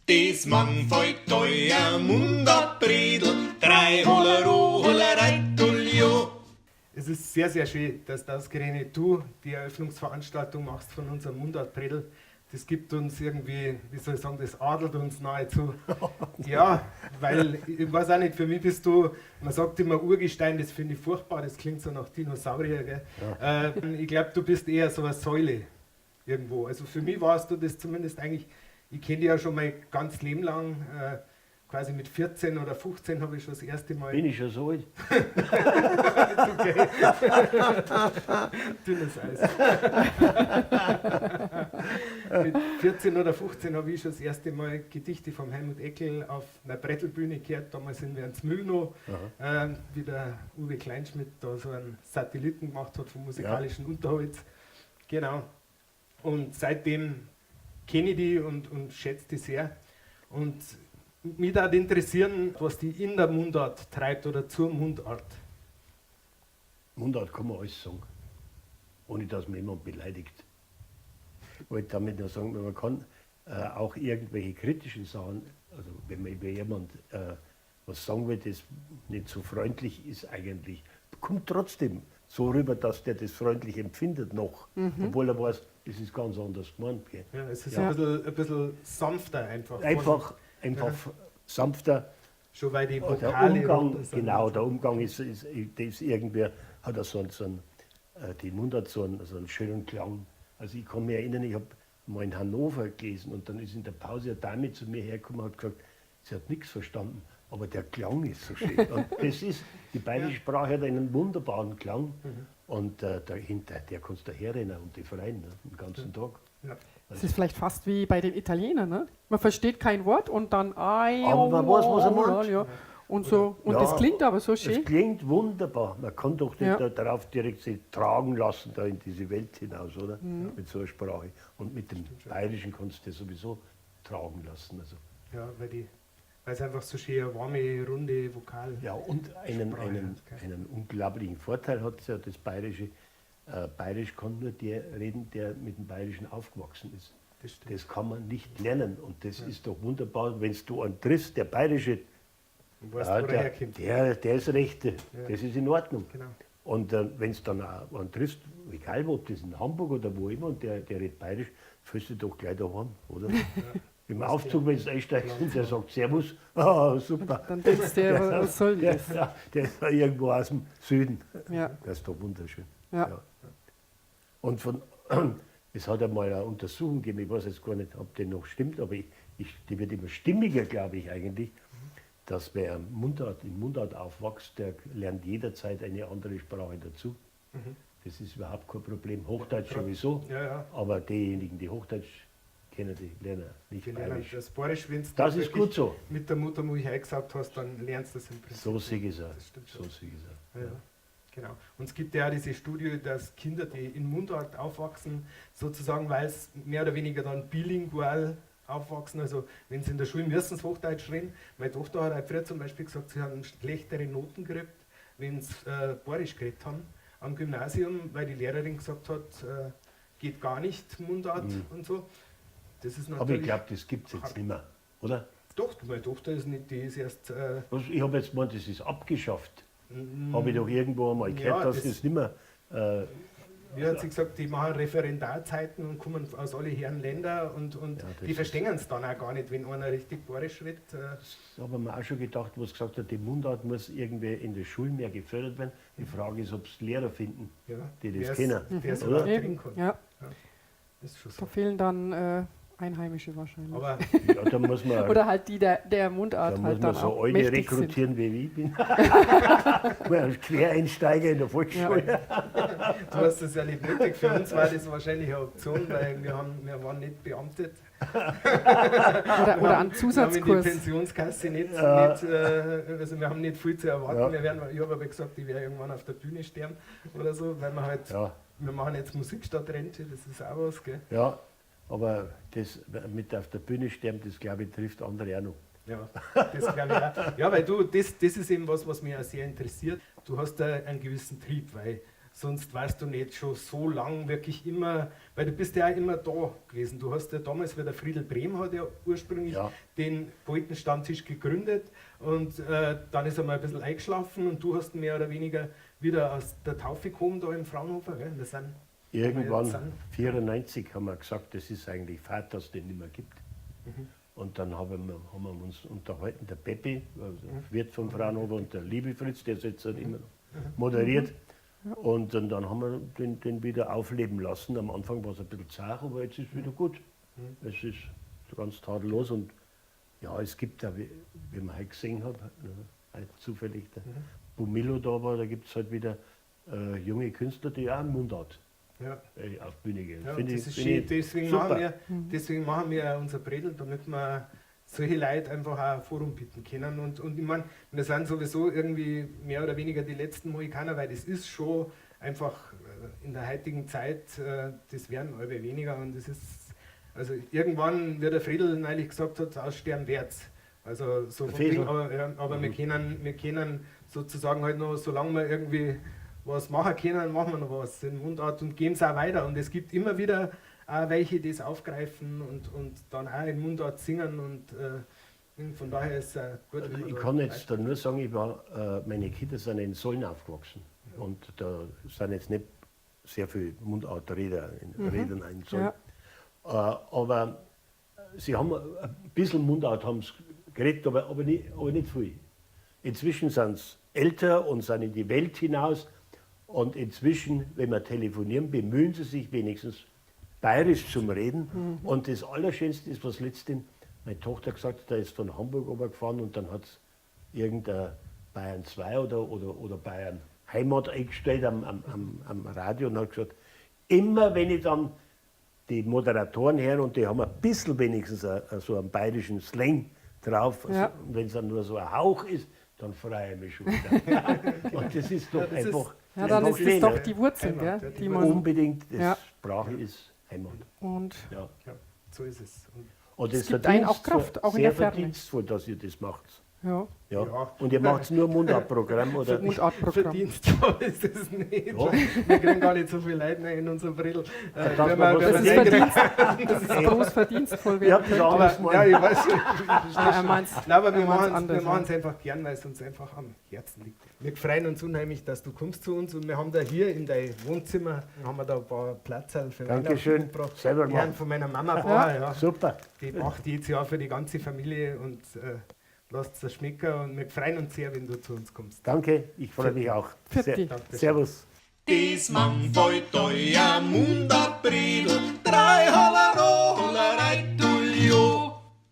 Des mang fällt teuer Mundartbredel, drei Hollero, Hollereitulio. Es ist sehr, sehr schön, dass das ausgerechnet du die Eröffnungsveranstaltung machst von unserem Mundartbredel. Das gibt uns irgendwie, wie soll ich sagen, das adelt uns nahezu. Ja, weil ich weiß auch nicht, für mich bist du, man sagt immer Urgestein, das finde ich furchtbar, das klingt so nach Dinosaurier. Gell? Ja. Ich glaube, du bist eher so eine Säule irgendwo. Also für mich warst du das zumindest eigentlich, ich kenne dich ja schon mein ganz Leben lang, quasi mit 14 oder 15 habe ich schon das erste Mal. Bin ich schon so alt? Okay. Dünnes Eis. Mit 14 oder 15 habe ich schon das erste Mal Gedichte vom Helmut Eckl auf einer Brettelbühne gehört. Damals sind wir ins Mühlno, wie der Uwe Kleinschmidt da so einen Satelliten gemacht hat vom musikalischen Unterholz. Genau. Und seitdem kenne ich die und schätze die sehr. Und mich würde interessieren, was die in der Mundart treibt oder zur Mundart. Mundart kann man alles sagen, ohne dass man jemanden beleidigt. Ich wollte damit nur sagen, man kann auch irgendwelche kritischen Sachen, also wenn man über jemand was sagen will, das nicht so freundlich ist eigentlich, kommt trotzdem so rüber, dass der das freundlich empfindet noch, obwohl er weiß, es ist ganz anders gemeint. Gell? Ja, es ist Ja. ein bisschen sanfter einfach. Einfach, einfach sanfter. Schon weil die Und der Vokale Umgang, runter sind. genau, der Umgang ist irgendwie, hat er so einen, die Mundart so einen schönen Klang. Also ich kann mich erinnern, ich habe mal in Hannover gelesen und dann ist in der Pause eine Dame zu mir hergekommen und hat gesagt, sie hat nichts verstanden, aber der Klang ist so schön. Und die bayerische Sprache hat einen wunderbaren Klang und dahinter, der kannst du herrennen und die freuen, ne, den ganzen Tag. Es ist vielleicht fast wie bei den Italienern, ne? Man versteht kein Wort und dann ai, Aber man weiß, was er meint. Ja. Und so. Und Ja, das klingt aber so Es schön. klingt wunderbar. Man kann doch nicht da darauf direkt sich tragen lassen, da in diese Welt hinaus, oder? Mit so einer Sprache. Und mit dem Bayerischen kannst du das sowieso tragen lassen. Also, Ja, weil es einfach so schön eine warme, runde Vokal. Ja, und Sprache hat, gell? einen unglaublichen Vorteil hat ja das Bayerische. Bayerisch kann nur der reden, der mit dem Bayerischen aufgewachsen ist. Das stimmt. Das kann man nicht lernen. Und das ist doch wunderbar, wenn du einen triffst, der Bayerische, Und weißt, ja, wo er der, herkommt. der ist recht, das ist in Ordnung. Und wenn es dann auch einen triffst, egal wo, ob das in Hamburg oder wo immer, und der redet bayerisch, fühlst du dich doch gleich daheim, oder? Im Aufzug, wenn du einsteigst und der sagt Servus, ah, super. Dann denkst du dir, was soll das? Ja, der ist da irgendwo aus dem Süden. Das ist doch wunderschön. Ja. Und es hat einmal eine Untersuchung gegeben, ich weiß jetzt gar nicht, ob die noch stimmt, aber die wird immer stimmiger, glaube ich eigentlich, dass wer in Mundart aufwächst, der lernt jederzeit eine andere Sprache dazu. Das ist überhaupt kein Problem. Hochdeutsch sowieso, aber diejenigen, die Hochdeutsch kennen, die lernen nicht Die lernen Bayerisch. das Bayerisch, wenn du Das ist wirklich gut so. mit der Muttermilch eingesaugt hast, dann lernst du das im Prinzip. So sehe ich es auch. Das stimmt So schon. sehe ich es auch. Ja, ja. Genau. Und es gibt ja auch diese Studie, dass Kinder, die in Mundart aufwachsen, sozusagen, weil es mehr oder weniger dann bilingual aufwachsen, also wenn sie in der Schule müssen sie Hochdeutsch reden. Meine Tochter hat auch früher zum Beispiel gesagt, sie haben schlechtere Noten gekriegt, wenn sie Bayerisch geredet haben am Gymnasium, weil die Lehrerin gesagt hat, geht gar nicht Mundart und so. Das ist Aber ich natürlich glaube, das gibt es jetzt nicht mehr, oder? Doch, meine Tochter ist nicht, die ist erst. Was, ich habe jetzt gemeint, das ist abgeschafft. Habe ich doch irgendwo einmal gehört, Ja, dass das das nicht mehr. Wie hat sie gesagt, die machen Referendarzeiten und kommen aus alle Herren Länder und Ja, das die ist verstehen es dann auch gar nicht, wenn einer richtig bayerisch redet. Das habe ich mir auch schon gedacht, wo es gesagt hat, die Mundart muss irgendwie in der Schule mehr gefördert werden. Die Frage ist, ob es Lehrer finden, Ja, die das wer's- kennen. wer's oder? überhaupt Eben, kriegen kann. ja. Ja, das ist schon so. Da fehlen dann Einheimische wahrscheinlich. Aber ja, da muss man, Oder halt die der Mundart da halt muss man dann so auch alte mächtig sind. rekrutieren, wie ich bin. Mal Quereinsteiger in der Volksschule. Ja. Du hast das ja nicht nötig. Für uns war das wahrscheinlich eine Option, weil wir waren nicht beamtet. Oder Wir einen haben in die Zusatzkurs. Pensionskasse nicht, nicht, also wir haben nicht viel zu erwarten. Ich habe aber gesagt, ich werde irgendwann auf der Bühne sterben oder so, weil wir halt, wir machen jetzt Musik statt Rente, das ist auch was, gell? Ja, aber das mit auf der Bühne sterben, das glaube ich, trifft andere auch noch. Ja, das glaube ich auch. Ja, weil du, das ist eben was, was mich auch sehr interessiert. Du hast da einen gewissen Trieb, weil Sonst warst du nicht schon so lang wirklich immer, weil du bist ja auch immer da gewesen. Du hast ja damals, weil der Friedel Brehm hat ja ursprünglich den Poetenstammtisch gegründet und dann ist er mal ein bisschen eingeschlafen und du hast mehr oder weniger wieder aus der Taufe gekommen da im Fraunhofer. Gell? Wir sind Irgendwann, 1994, haben wir gesagt, das ist eigentlich Fahrt, dass es den nicht mehr gibt. Und dann haben wir uns unterhalten, der Peppi, also Wirt vom Fraunhofer, und der liebe Fritz, der jetzt halt immer noch moderiert. Und dann haben wir den wieder aufleben lassen. Am Anfang war es ein bisschen zart, aber jetzt ist es wieder gut. Es ist ganz tadellos. Und ja, es gibt da, wie man heute gesehen hat, halt zufällig der Bumillo da war, da gibt es halt wieder junge Künstler, die auch Mundart auf die Bühne gehen. Ja, das ist schön. Deswegen machen wir unser Bredel, damit wir solche Leute einfach auch ein Forum bieten können. Und ich meine, wir sind sowieso irgendwie mehr oder weniger die letzten Mohikaner, weil das ist schon einfach in der heutigen Zeit, das werden alle weniger. Und das ist, also irgendwann, wie der Friedel neulich gesagt hat, aussterben wird's. Also so vom Ding, aber, ja, aber wir können sozusagen halt noch, solange wir irgendwie was machen können, machen wir noch was in Mundart und geben es auch weiter. Und es gibt immer wieder auch welche, die es aufgreifen und dann auch in Mundart singen. Und von daher ist es gut. Also ich kann jetzt da nur sagen, meine Kinder sind in Solln aufgewachsen. Und da sind jetzt nicht sehr viele Mundartredner in Solln. Ja. Aber sie haben ein bisschen Mundart haben sie geredet, aber nicht viel. Inzwischen sind sie älter und sind in die Welt hinaus. Und inzwischen, wenn wir telefonieren, bemühen sie sich wenigstens bayerisch zum Reden. Und das Allerschönste ist, was letztens meine Tochter gesagt hat, da ist von Hamburg runtergefahren und dann hat es irgendein Bayern 2 oder Bayern Heimat eingestellt am Radio und hat gesagt, immer wenn ich dann die Moderatoren höre und die haben ein bisschen wenigstens so einen bayerischen Slang drauf, also, und wenn es dann nur so ein Hauch ist, dann freue ich mich schon wieder. Und das ist doch einfach... Ja, dann ist es doch die Wurzel, gell? Die man unbedingt, das Sprache ist Heimat. Und ja, so ist es. Und es gibt einen auch Kraft, auch in der Ferne. Sehr verdienstvoll, dass ihr das macht. Ja. Ja. Und ihr macht nur Mundartprogramm, oder? Mundartprogramm. Verdienstvoll ist es nicht. Ja. Wir kriegen gar nicht so viel Leute in unserem Bredel. Das ist groß verdienstvoll. Ja, aber, ja, ich weiß. Nein, aber wir machen es einfach gern, weil es uns einfach am Herzen liegt. Wir freuen uns unheimlich, dass du kommst zu uns und wir haben da hier in dein Wohnzimmer haben wir da ein paar Platzerl für Dankeschön. Mitgebracht. Selber gemacht. Von meiner Mama war, ja. Super. Die macht jedes Jahr für die ganze Familie und lasst es schmecken und wir freuen uns sehr, wenn du zu uns kommst. Danke, ich freue mich auch. Servus. Des Mann fällt euer Mundart Bredel, drei Halleró.